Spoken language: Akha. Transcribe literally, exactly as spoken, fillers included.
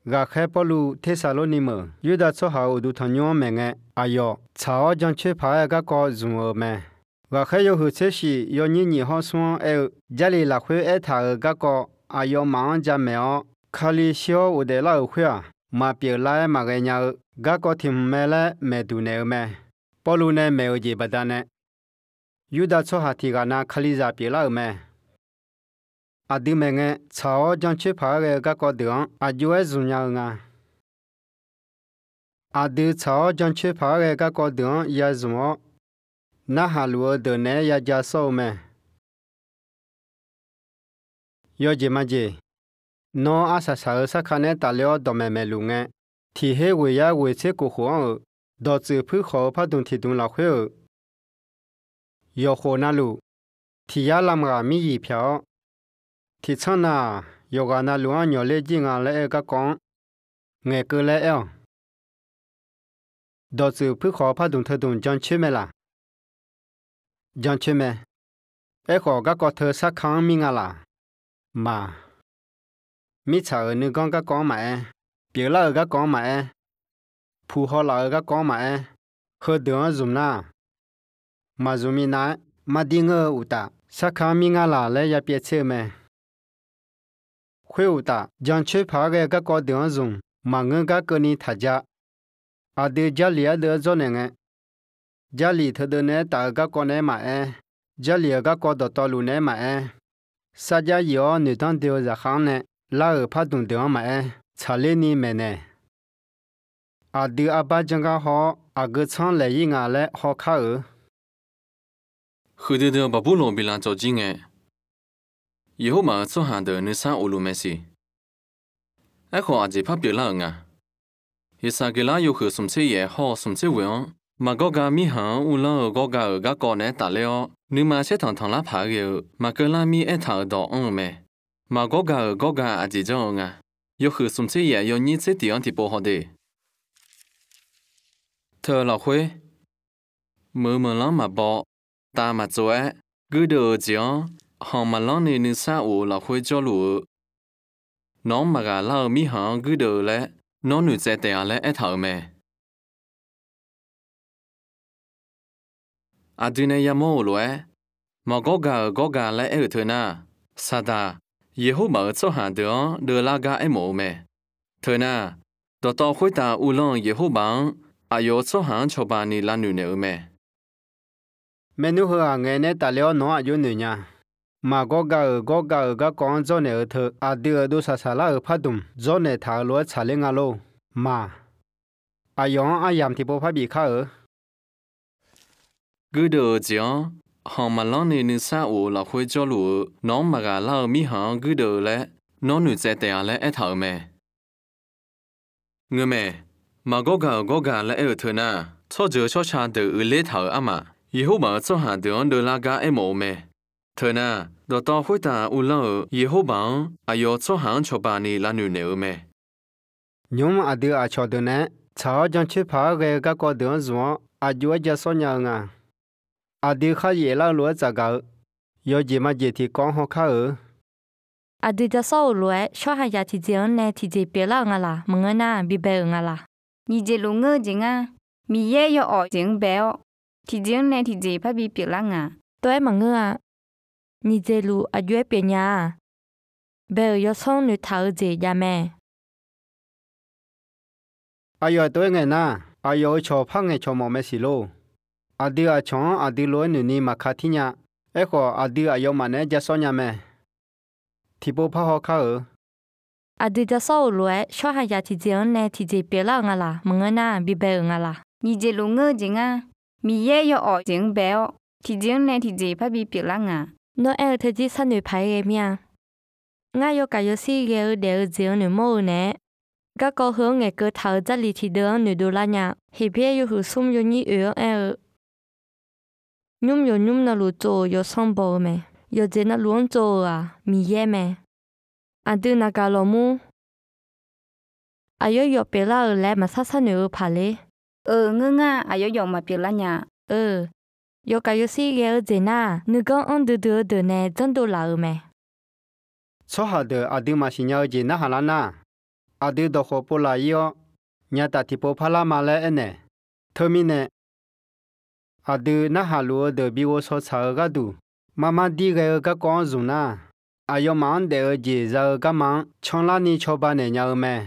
Ghaqkhaer Pawrluv Tersaqlorni meuq Yurdav tsawrhaq-euq uqduq tanqnymr-anr maeq ngae, aqyawf tsaq-awr jancoer paq-aer garkawv zmq-euq mae. Ghaqkhaer yawhuiq tser shif yawnyir nyiq hawr smr-anr aer-eu, Jarlif lafkhoer aertaq-euq garkawv aqyawfmaf-anr jamaeq-awr, Kali shir-awr ghofdaef lar-euq khoer-aq, maqpyeuf lar-aer maqghae nya-eu garkawv tiq hmq mae laer maeqduq naeq-eu mae. Pawrluv nae maeq-euq jeq baqdanae, Yurdav tsawrhaq tiq ghaq na Kalizaq pyeuflar-euq mae. Aqdui maeq ngae, tsaq-awr jancoer paq-aer ghae-eu garkawv deuq-anr aq jov-aer zmq nya-eu nga. Aqdui tsaq-awr jancoer paq-aer ghae garkawv deuq-anr ya zmq-awr, narhaq luf-eu deuq naeq-aer ya ja sawr-eu mae. Yawjeq majeq, nawr arsaq saq-eu sarkar naeq-aer tafler-awr dawqmaeq maeqluf ngae, tiq her ghoeq yar ghoeq tser kof khof-anr-euq dawqtsuif puirkhawq-eu pardmq tiq dmq lafkhoer-euq yawqkhof navluf, tiq yar lamq ghaq mir yiq pyaq-awr, tiq tsanr nav-aq, yawqghaq navluf-anr nyawq ler jir nga laer aer-eu garkawv-anr ngaeqkeuv laer aer-awq. Dawqtsuif puirkhawq-eu pardmq teudmq jancoer mae laq? Jancoer mae. Aerkhawf, garkawv teu sarkar-anr mir nga laq? Maq. Mirtsaq-euq nuiganr garkawv-anr maqaer, pyeuflar-euq garkawv-anr maqaer, puq haw laf-euq garkawv-anr maqaer, heudeuq-anr zmq nar, maq zmq minav-aer, mardir ngeur-eu uqtaf, sarkar-anr mir nga laq laer ya pyaev tser-eu mae. Khoeruqtaf, jancoer paq-aer ghae-eu garkawv deuq-anr zmq maqngeur gar keuvni taq ja. Aqdui Jarlif ardeuv-anr dzawrnaeq ngae, Jarlif teudeuv naeq-aer taf-eu garkawv naeq-aer maqaer, Jarlif-euq garkawv dawqtawvluf naeq-aer maqaer, sarjax yif-awr noeqdanr doe-eu zaqkhav-anr nae lar-euq pardmq deuq-anr maqaer, tsaqler ni maeqnaeq. Aqdui arbar janr gar haw-awr aqgeu tsanr laeq ir nga laer hawkar-euq. Huiqdui dui-eu Baqburloq bi lavcawv jir ngae, Yeqhorbaq-euq tsawrhaq deuq nuisar of luf mae siq. Aerkhawf, aqjeq par pyeuflar-euq nga. Yeqsaqgeqlar yawhuiq smq tser yaef hawr-eu smq tser ghoeq-anr, Maqgawrga mirkhanq-anr uvlanr-eu Gawrga-euq garkawv naeq-aer tafler-awr, nuima saertanq tanqlar paq-aer ghae-eu Maqkeuv lar mir aertaq-euq dawq anr-eu mae. Maqgawrga-euq Gawrga aqjeq janr-eu nga. Yawhuiq smq tser yaef yawnyir tser tiq-anr tiqpov haw de. Teu lafkhoer, meuq meuq lanr maqbaw, tav maqtsov-aer, guirdeuv-euq jeq-anr khanq maqlanr ni nuisar of-eu lafkhoer jawrluf-eu, nawq-anr maqghaq lar-eu mirkhanq-anr guirdeuv-eu laer nawr noeqtsaev taef-a laer aertaq-euq mae. Aqdui nae yamawr-euq lof-aer, Maqgawrga-euq Gawrga laer aer-euq teu nar, Saqdaq, Yeqhorbaq-euq tsawrhaq deuq-anr deuvlar gar aermawf-eu mae. Teu nar, dawqtawv khoertav uvlanr-eu Yeqhorbaq-anr aqyawf-euq tsawrhaq-anr cawba ni lavnoeq naeq-eu mae. Maernmr heughaq ngaeq nae tafler-awr nawq-anr aqjox noeq nya. Maqgawrga-euq Gawrga-euq garkawv-anr dzawrnaeq-eu teu aqdui-euq dov saqsaq lar-euq pardmq dzawrnaeq taq-euq lof-aer tsaqler nga lor. Maq. Aqyawf-anr aryamq tiqpov par bif kar-euq. Guirdeuv-euq jeq-anr khanq maqlanr ni nuisar of-eu lafkhoer jawrluf-eu nawq-anr maqghaq lar-eu mirkhanq-anr guirdeuv-eu laer nawr noeqtsaev taef-a laer aertaq-euq mae. Ngeurmae, Maqgawrga-euq Gawrga laer aer-euq teu nar, tsawrjeuq tsawrca deuq uiqler taq-euq armaf, Yeqhorbaq-euq tsawrhaq deuq-anr deuvlar gar aermawf-eu mae. Teu nar, dawqtawv khoertav uvlanr-euq Yeqhorbaq-anr aqyawf-euq tsawrhaq-anr cawba ni lavnoeq naeq-eu mae. Nymq-mr aqdui aqcawq deuq naeq-aer tsaq-awr jancoer paq-aer ghae-eu garkawv deuq-anr zmq-awr aqjox-aer ja sawr nya-eu nga. Aqdui kharyaef lar-eu lof-aer tsafgaq-eu yawjeq majeq tiqkawv-anr hawkar-euq. Aqdui ja sawr-euq lof-aer tsawrhaqzaq tiqjeq-anr nae tiqjeq pyeuflar-euq nga laq? Maqngeur nar, bibae-euq nga laq? Nyiq jeq luf ngeur-eu jeq ngar, Miqyaer yaw awf jeq-anr bae-awr, tiqjeq-anr nae tiqjeq parbi pyeuflar nga. Tov-aer maqngeur-a. Nyiq jeq luf aqjox-aer pyeufnya-a. Bae-euq yawsanr noeqtaq-eu jeq jav mae. Aqyawf tov-aer ngaeq nar, aqyawf-euq cawq par ngaeqcawq mawf mae siq lor. Aqdui aqcawq-anr aqdui lof-aer noeqni maqka tir nya. Aerkhawf, aqdui aqyawfmaf naeq-aer ja sawr nya mae. Tiqpov par hawkar-euq. Aqdui ja sawr-euq lof-aer tsawrhaqzaq tiqjeq-anr nae tiqjeq pyeuflar-euq nga laq? Maqngeur nar, bibae-euq nga laq? Nyiq jeq luf ngeur-eu jeq ngar, Miqyaer yaw awf jeq-anr bae-awr, tiqjeq-anr nae tiqjeq parbi pyeuflar nga. Nawr aer-eu teujir sharnoeq paq-aer ghae mir-a. Ngar yawkaq yawshir ghae-eu daef-eu jeq-anr noeqmawr-eu naeq-aer, garkawv heu-anr ngaeqkeuv taq-euq Jarlif tiqdeuv-anr noeqdov lar nya. Heqbyaer yawhuiq smr yawnyir oeq-anr aer-eu, Nymr yawqnymr navluf tsov-euq yawsanr baw-eu mae. Yawqjeq navluf-anr tsov-euq-aq, Miqyaer mae. Aqdui naqgaq lawqmur. Aqyawf yawf pyeuflar-euq laer maqsar sharnoeq-eu paq ler. Euq ngeur ngar, aqyawf yawf maqpyeuf lar nya. Eu, yawkaq yawshir ghae-eu jeq nar-aq, nuiganr anr duidui-eu deuq nae janrdov laf-euq mae. Tsawrhaq deuq aqduimaf siqnya-eu jeq narhaq lar nar, aqdui dawqkhawq pov laf-ir-awr, nyataf tiqpov parlar ma laer aernaeq. Teumirnae, aqdui narhaq luf-eu deuq bi ghovshaw tsaq-eu gharduq, mar mar dir ghae-eu garkawv-anr zmq nar, aqyawfmaf-anr daef-eu jeq za-eu garma-anr canlarni cawba naeq nya-eu mae.